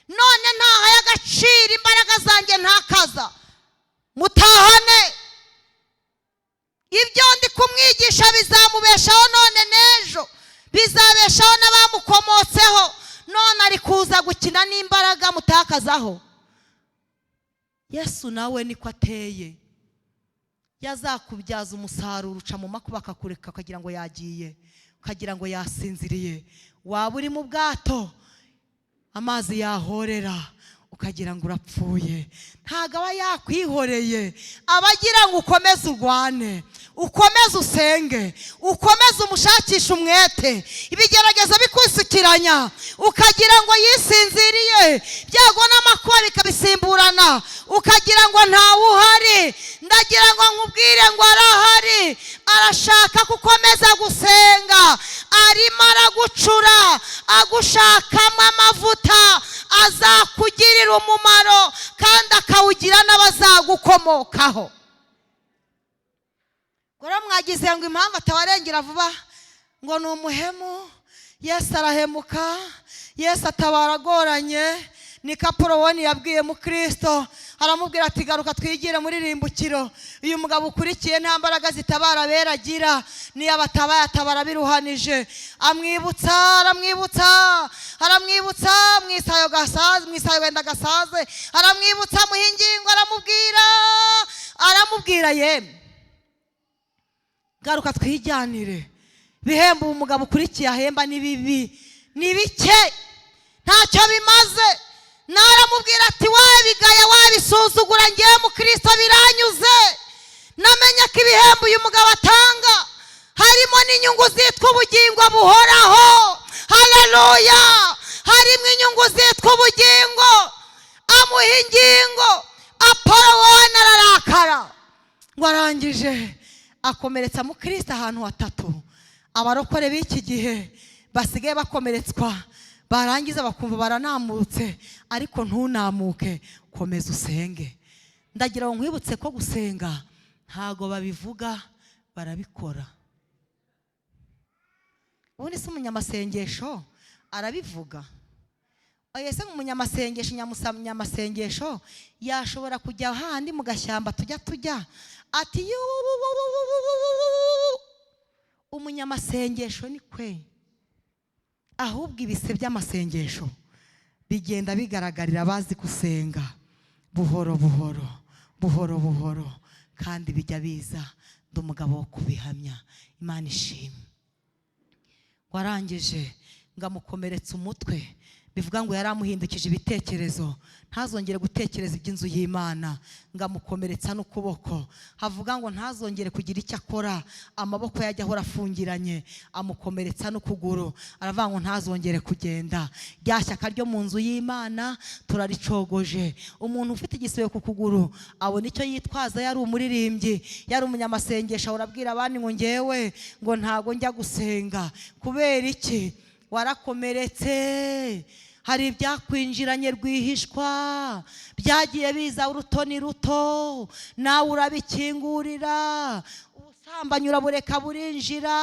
none ntahaye agaciro imbaraga zanjye ntakaza, mutahane. Ibyo ndi kumwigisha bizamubeshaho none n'ejo, bizabeshaho n'abamukomotseho. None ari kuza gukina n'imbaraga mutakazaho. Yesu nawe niko ateye, yazakubyaza umusaruro uca mu makuba akakureka, ukagira ngo yagiye, ukagira ngo yasinziriye. Waba uri mu bwato amazi yahorera ukagira ngo urapfuye. Ntabwo aba yakwihoreye, aba agira ngo ukomeze urwane, ukomeze usenge, ukomeze umushakishe umwete. Ibigeragezo bikwisukiranya ukagira ngo yisinziriye, byago n'amakuba bikabisimburana ukagira ngo ntawe uhari. Ndagira ngo nkubwire ngo arahari, arashaka ko ukomeza gusenga, arimo aragucura, agushakamo amavuta azakugirira umumaro kandi akawugira n'abazagukomokaho. Rero mwagize ngo impamvu atabarengera vuba ngo ni umuhemu. Yesu arahemuka, Yesu atabara agoranye. Ni Kapolowoni yabwiye Mukristo, aramubwira ati garuka twigire muri rimbukiro. Uyu mugabo ukurikiye nta mbaraga zitabara abera agira, niyo abatabaye atabara biruhanije. Amwibutsa, aramwibutsa, aramwibutsa mwisayo gasaze, mwisayo wenda gasaze, aramwibutsa amuha ingingo, aramubwira, aramubwira yemwe garuka twijyanire. Bihembo umugabo ukurikiye ahemba ni bibi, ni bike, ntacyo bimaze. Naramubwira ati wabigaya wabisuzugura, ngewe Mukristo biranyuze. Namenye ko ibihembo uyu mugabo atanga harimo n'inyungu zitwa ubugingo buhoraho. Haleluya! Harimo inyungu zitwa ubugingo. Amuha ingingo. Apolowoni ararakara ngo arangije akomeretsa Mukristo ahantu hatatu. Abarokore b'iki gihe basigaye bakomeretswa, barangiza bakumva baranamutse, ariko ntunamuke, komeza usenge. Ndagira ngo nkwibutse ko gusenga ntago babivuga, barabikora. Ubundi se umunyamasengesho arabivuga? Oya, se umunyamasengesho, nyamasengesho yashobora kujya handi mu gashyamba tujya ati yuuu. Umunyamasengesho ni kwe, ahubwo ibise by'amasengesho bigenda bigaragarira abazi gusenga buhoro buhoro buhoro buhoro, kandi bijya biza. Ndi umugabo wo kubihamya. Imana ishimwe. Warangije ngo amukomeretsa umutwe, bivuga ngo yari amuhindukije ibitekerezo, ntazongere gutekereza iby'inzu y'Imana. Ngo amukomeretsa n'ukuboko, havuga ngo ntazongere kugira icyo akora, amaboko yajya ahora afungiranye. Amukomeretsa n'ukuguru, aravuga ngo ntazongere kugenda. Rya shyaka ryo mu nzu y'Imana turaricogoje. Umuntu ufite igisebe ku kuguru abona icyo yitwaza, yari umuririmbyi, yari umunyamasengesho, urabwira abandi ngo ngewe ngo ntago njya gusenga. Kubera iki? Warakomeretse, hari ibyakwinjiranye rwihishwa, byagiye biza urutoni ruto, nawe urabikingurira. Ubusambanyi urabureka burinjira,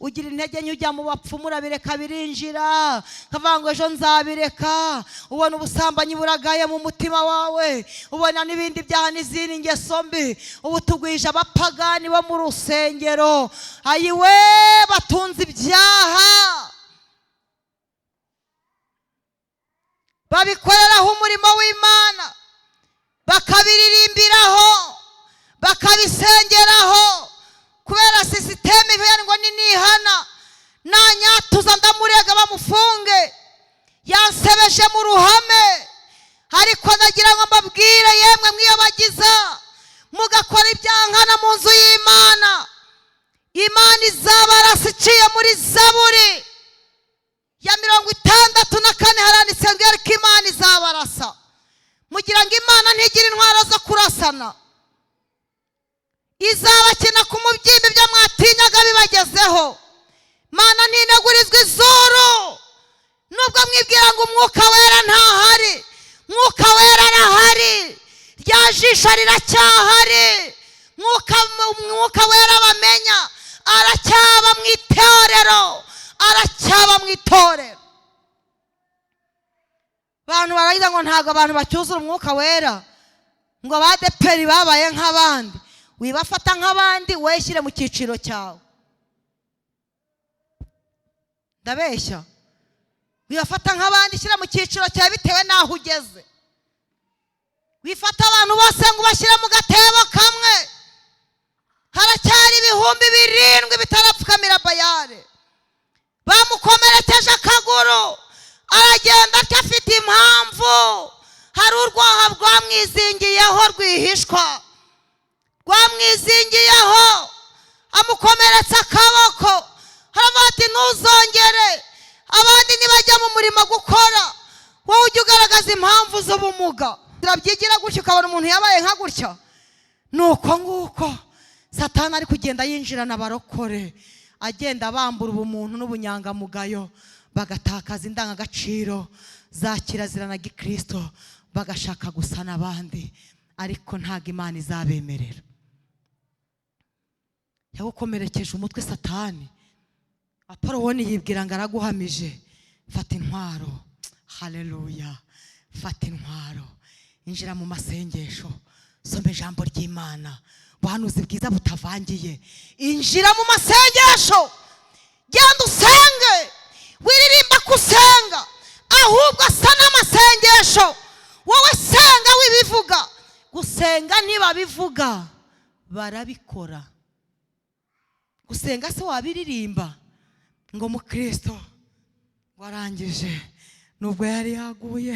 ugira intege nke ujya mu bapfumu urabireka birinjira, ukavuga ngo ejo nzabireka. Ubona ubusambanyi buragaye mu mutima wawe, ubona n'ibindi byaha n'izindi ngeso mbi. Ubu tugwije abapagani bo mu rusengero, ayiwe batunze ibyaha. Ababikoreraho umurimo w'Imana, bakabiririmbiraho, bakabisengeraho, kubera système ibera ngo ninihana nanyatuza ndamurega bamufunge, yansebeje mu ruhame. Ariko ndagira ngo mbabwire, yemwe mwiyobagiza mugakora ibyankana mu nzu y'Imana, Imana izabarasa iciye muri Zaburi ya 64 haranditse ngo ariko Imana izabarasa. Mugira ngo Imana ntigira intwaro zo kurasana? Izabakina ku mubyimba ibyo mwatinyaga bibagezeho. Imana ntinegurizwa izuru, nubwo mwibwira ngo Umwuka Wera ntahari. Mwuka Wera arahari, rya jisho riracyahari. Mwuka Wera bamenya aracyaba mu itorero, aracyaba mu itorero. Abantu baragira ngo ntabwo abantu bacyuzura Umwuka Wera, ngo abadeperi babaye nk'abandi. Wibafata nk'abandi, weshyire mu cyiciro cyawe. Ndabeshya? Wibafata nk'abandi, shyira mu cyiciro cyawe bitewe n'aho ugeze. Wifata abantu bose ngo ubashyire mu gatebo kamwe. Haracyari 7000 bitarapfukamira Bayare. Bamukomerekeje akaguru, aragenda atyo afite impamvu. Hari urwaha rwamwizingiyeho rwihishwa, rwamwizingiyeho, amukomeretsa akaboko. Haravuga ati ntuzongere. Abandi nibajya mu murimo gukora, wowe ujya ugaragaza impamvu z'ubumuga. Turabyigira gutya, ukabona umuntu yabaye nka gutya. Ni uko nguko Satani ari kugenda yinjirana abarokore, agenda bambura ubumuntu n'ubunyangamugayo, bagatakaza indangagaciro za kirazira na gikristo, bagashaka gusa n'abandi. Ariko ntabwo Imana izabemerera. Yagukomerekeje umutwe Satani, Apolowoni yibwira ngo araguhamije. Fata intwaro, haleluya, fata intwaro, injira mu masengesho, soma ijambo ry'Imana, ubuhanuzi bwiza butavangiye. Injira mu masengesho, genda usenge, wiririmba ko usenga, ahubwo asa n'amasengesho. Wowe senga wibivuga. Gusenga ntibabivuga, barabikora. Gusenga se wabiririmba? Ngo mukristo warangije nubwo yari yaguye.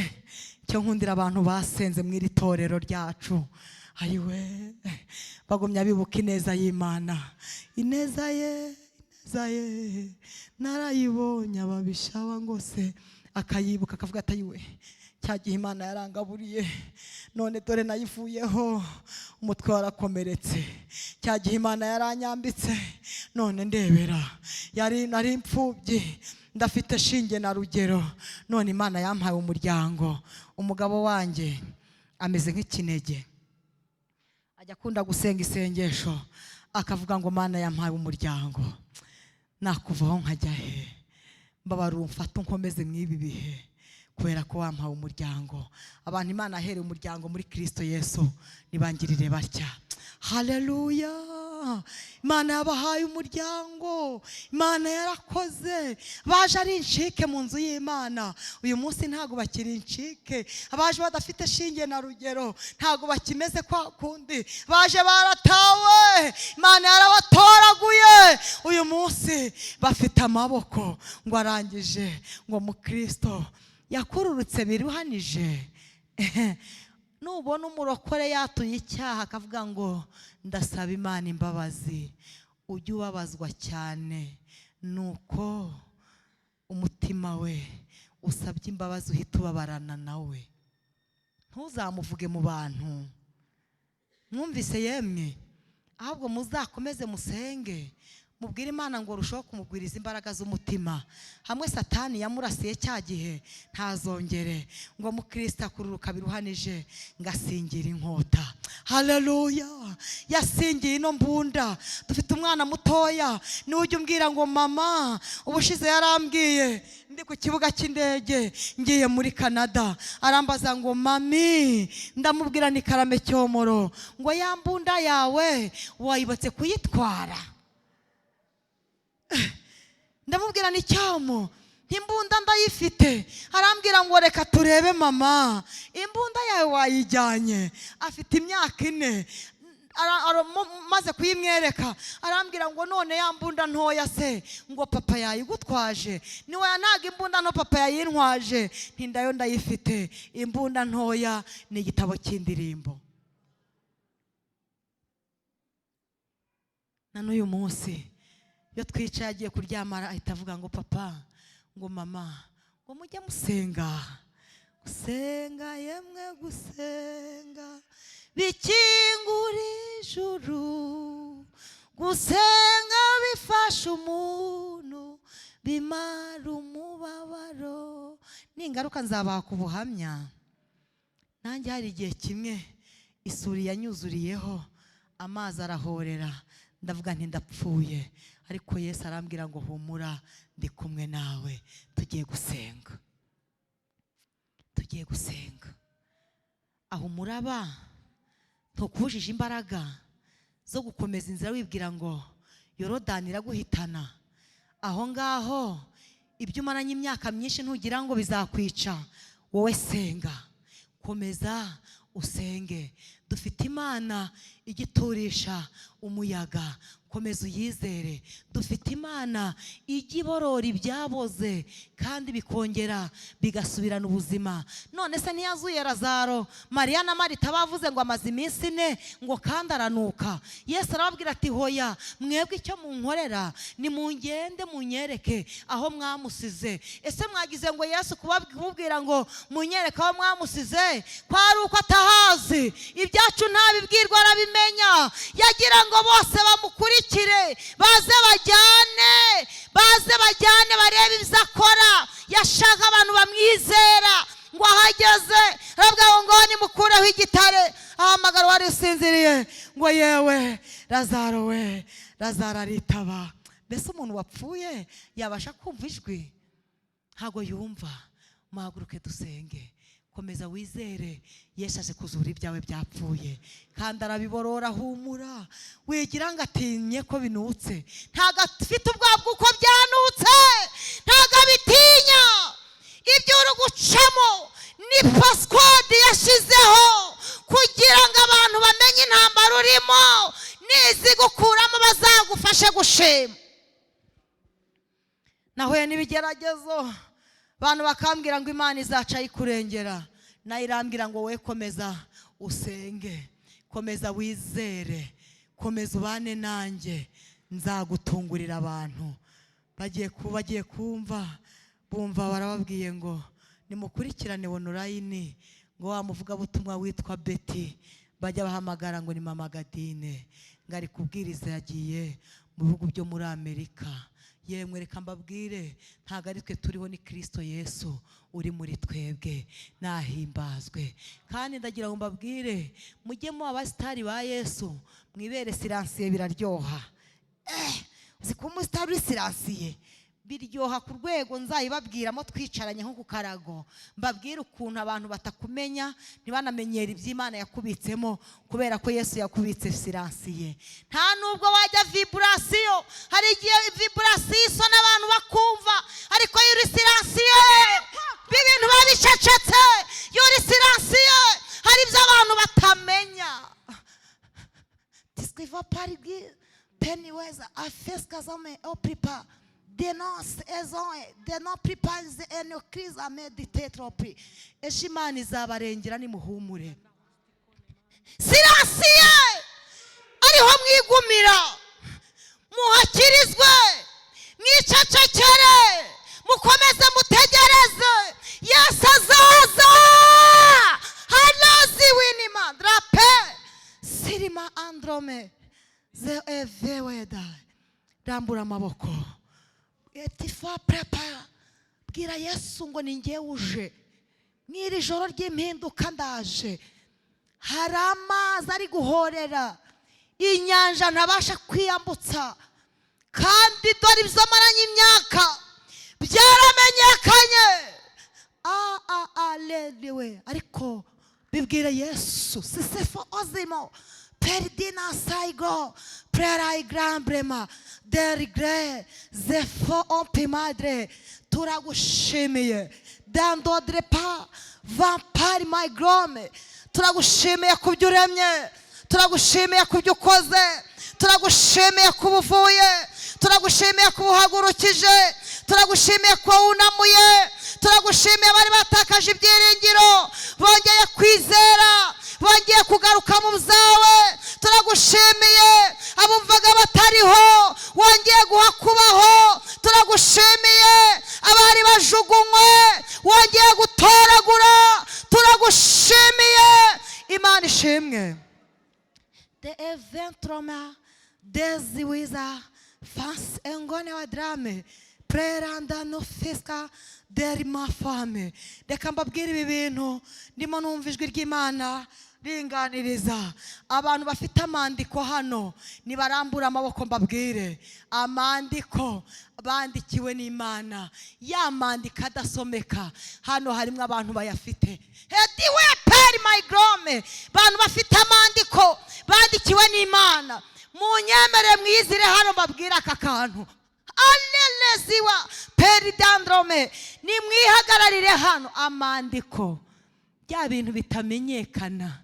Icyo nkundira abantu basenze mu iri torero ryacu, ayiwe, bagumya bibuka ineza y'Imana. Ineza ye, ineza ye narayibonye, ababisha ngo se akayibuka, akavuga ati ayiwe, cya gihe Imana yarangaburiye, none dore nayivuyeho umutwe warakomeretse. Cya gihe Imana yaranyambitse, none ndebera, yari nari imfubyi, ndafite shinge na rugero, none Imana yampaye umuryango. Umugabo wanjye ameze nk'ikinege, ajya akunda gusenga isengesho, akavuga ngo Mana yampaye umuryango, nakuvaho nkajya he? Mbabarira umfate unkomeze mw'ibi bihe, kubera ko wampaye umuryango. Abantu Imana ahereye umuryango muri Kristo Yesu nibangirire batya. Haleluya! Imana yabahaye umuryango, Imana yarakoze. Baje ari incike mu nzu y'Imana, uyu munsi ntabwo bakiri incike. Abaje badafite shinge na rugero ntabwo bakimeze kwa kundi. Baje baratawe, Imana yarabatoraguye, uyu munsi bafite amaboko. Ngo arangije ngo mukristo yakururutse biruhanije. Nubona umurokore yatuye icyaha akavuga ngo ndasaba Imana imbabazi, ujye ubabazwa cyane nuko umutima we usabye imbabazi, uhita ubabarana nawe. Ntuzamuvuge mu bantu. Mwumvise yemwe? Ahubwo muzakomeze musenge, mubwire Imana ngo rusheho kumugwiriza imbaraga z'umutima. Hamwe Satani yamurasiye cya gihe, ntazongere. Ngo mukristo akururuka biruhanije, ngasingira inkota. Haleluya! Yasingiye ino mbunda. Dufite umwana mutoya, niwe ujya umbwira ngo mama. Ubushize yarambwiye ndi ku kibuga cy'indege ngiye muri Canada, arambaza ngo mami. Ndamubwira ni karame cyomoro. Ngo ya mbunda yawe wayibotse kuyitwara? Ndamubwira ni cyomo, Imbunda ndayifite. Arambwira ngo reka turebe mama, imbunda yawe wayijyanye. Afite imyaka 4. Maze kuyimwereka arambwira ngo none ya mbunda ntoya se ngo papa yayigutwaje? Niwe ntago imbunda nto papa yayintwaje. Ntindayo ndayifite. Imbunda ntoya ni igitabo cy'indirimbo. Na n'uyu munsi iyo twicaye agiye kuryama ahita avuga ngo papa, ngo mama, ngo mujye musenga, gusenga yemwe gusenga bikingura ijuru, gusenga bifasha umuntu bimara umubabaro. Ningaruka nzabaha ku buhamya. Nanjye hari igihe kimwe isuri yanyuzuriyeho amazi arahorera, ndavuga nti ndapfuye, ariko Yesu arambwira ngo humura ndi kumwe nawe, tugiye gusenga, tugiye gusenga. Aho umuraba ntukujije imbaraga zo gukomeza inzira wibwira ngo Yorodani iraguhitana, aho ngaho ibyo umaranye imyaka myinshi ntugira ngo bizakwica. Wowe senga, komeza usenge. Dufite Imana igiturisha umuyaga, komeza uyizere. Dufite Imana ijya iborora ibyaboze kandi bikongera bigasubirana ubuzima. None se ntiyazuye Lazaro? Mariya na Marita bavuze ngo amaze iminsi 4 ngo kandi aranuka. Yesu arababwira ati hoya, mwebwe icyo munkorera ni mungende munyereke aho mwamusize. Ese mwagize ngo Yesu kumubwira ngo munyereke aho mwamusize kwari uko atahazi? Ibyacu ntabibwirwa arabimenya. Yagira ngo bose bamukurikire, baze bajyane, baze bajyane barebe ibyo akora. Yashaka abantu bamwizera. Ngo ahageze arabwira ngo nimukureho igitare. Ahamagara wari usinziriye ngo yewe Lazaro we. Lazaro aritaba. Mbese umuntu wapfuye yabasha kumva ijwi? Ntago yumva. Muhaguruke dusenge. Komeza wizere, Yesu aje kuzura ibyawe byapfuye kandi arabiborora. Humura, wigira ngo atinye ko binutse. Ntago afite ubwoba bw'uko byanutse, ntago abitinya. Ibyo uri gucamo ni pasikwadi yashizeho kugira ngo abantu bamenye intambara urimo, nizigukuramo bazagufashe gushima. Nahuye n'ibigeragezo, abantu bakambwira ngo Imana izaca ikurengera, nayo irambwira ngo we komeza usenge, komeza wizere, komeza ubane nanjye, nzagutungurira abantu. Bagiye kumva bumva barababwiye ngo nimukurikirane online, ngo wa muvugabutumwa witwa Betty bajya bahamagara ngo ni Mama Gadine, ngo ari kubwiriza yagiye mu bihugu byo muri Amerika. Yemwe reka mbabwire, ntago ari twe turiho, ni Kristo Yesu uri muri twebwe, nahimbazwe. Kandi ndagira ngo mbabwire, mujye mu abasitari ba Yesu mwibere siransiye, biraryoha. Uzi kuba umusitari uri siransiye biryoha ku rwego nzayibabwiramo twicaranye nko ku karago, mbabwire ukuntu abantu batakumenya ntibanamenyere iby'Imana yakubitsemo, kubera ko Yesu yakubitse siransiye. Nta nubwo wajya viburasiyo, hari igihe viburasiyo isona abantu bakumva, ariko iyo uri siransiye ibintu babicecetse. Iyo uri siransiye hari ibyo abantu batamenya. Tiswiva parigi peniweza afeskazame opripa denonce ezon denon pripaze eno crise amedite tropi. Ejo Imana izabarengera nimuhumure. Siransiye ariho mwigumira, muhakirizwe, mwicecekere, mukomeze mutegereze Yesu azaza. Hanazi winima drape sirima androme ze eveweda. Rambura amaboko etifa prepa, bwira Yesu ngo ni njyewe uje mw'iri joro ry'impinduka, ndaje. Hari amazi ari guhorera inyanja ntabasha kwiyambutsa, kandi dore ibyo maranye imyaka byaramenyekanye. Aleluya. Ariko bibwira Yesu sisefo ozimo perdina saigo prerai grambrema derigre zefo ompimadre Turagushimiye dandodre pa vampari mayigrome. Turagushimiye ku byo uremye, turagushimiye ku byo ukoze, turagushimiye ku buvuye, turagushimiye ku buhagurukije, turagushimiye ko wunamuye, turagushimiye abari batakaje ibyiringiro bongeye kwizera, bongeye kugaruka mu byawe. Turagushimiye abumvaga batariho wongeye guha kubaho. Turagushimiye abari bajugunywe wongeye gutoragura. Turagushimiye. Imana ishimwe. De eventroma desiwiza fans engone wa drame preranda no fiska derima fame. Reka mbabwire ibi bintu ndimo numva ijwi ry'Imana ringaniriza. Abantu bafite amandiko hano nibarambura amaboko mbabwire amandiko bandikiwe n'Imana, ya mandiko adasomeka. Hano harimo abantu bayafite. Hediwe peri mayigrome. Abantu bafite amandiko bandikiwe n'Imana, munyemere mwizire hano mbabwire aka kantu. Aleleziwa peridandrome. Nimwihagararire hano. Amandiko, bya bintu bitamenyekana,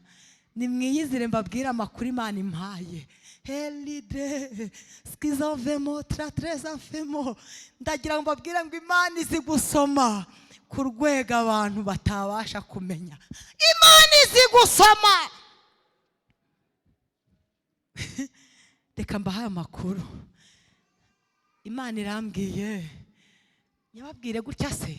nimwiyizire mbabwire amakuru Imana impaye. Helide skizovemo tratrezafemo. Ndagira ngo mbabwire ngo Imana izi gusoma ku rwego abantu batabasha kumenya. Imana izi gusoma. Reka mbahaye amakuru Imana irambwiye, nyababwire gutya se.